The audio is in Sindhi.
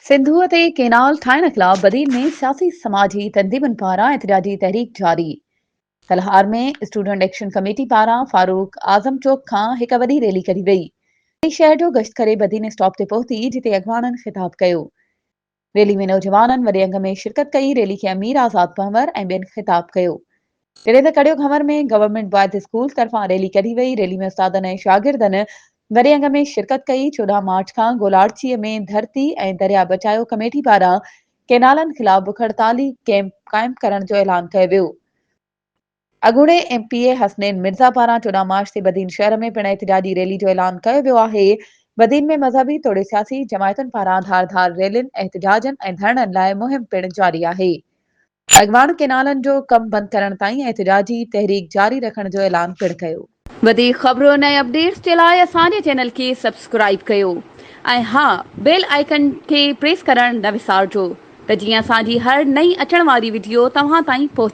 سنڌوء تي ڪينال ٺاهڻ خلاف بدين ۾ سياسي سماجي تنظيمن پاران احتجاجي تحريڪ جاري، تلهار ۾ اسٽوڊنٽ ايڪشن ڪميٽي پاران فاروق اعظم چوڪ کان هڪ وڏي ريلي ڪڍي وئي. ريلي شهر جو گشت ڪري بدين اسٽاپ تي پهتي جتي اڳواڻن خطاب ڪيو. ريلي ۾ نوجوانن وڏي انگ ۾ شرڪت ڪئي، ريلي کي امير آزاد پنهور ۽ ٻين خطاب ڪيو. جڏهن ته Karyo Ghanwar ۾ government boys school طرفان ريلي ڪڍي وئي، ريلي ۾ استادن ۽ شاگردن وڏي انگ ۾ شرڪت ڪئي، 14 مارچ کان گولاڙچي ۾ ڌرتي ۽ درياء بچايو ڪميٽي پاران ڪينالن خلاف بک هڙتالي ڪئمپ قائم ڪرڻ جو اعلان ڪيو ويو. اڳوڻي M P A Hasnain Mirza پاران 14 مارچ تي بدين شهر ۾ پڻ احتجاجي ريلي جو اعلان ڪيو ويو آهي، بدين ۾ مذهبي توڙي سياسي جماعتن پاران ڌار ڌار ريلين، احتجاجن ۽ ڌرڻن لاء مهم پڻ جاري آهي. اڳواڻ ڪينالن جو ڪم بند ڪرڻ تائين احتجاجي تحريڪ جاري رکڻ جو اعلان پڻ ڪيو. وڌيڪ خبرن ۽ اپڊيٽس جي لاء اسان جي چينل کي سبسڪرائيب ڪيو ۽ ها بيل آئيڪن کي پريس ڪرڻ نه وسارجو ته جيئن اسان جي هر نئين اچڻ واري وڊيو توهان تائين پهچي.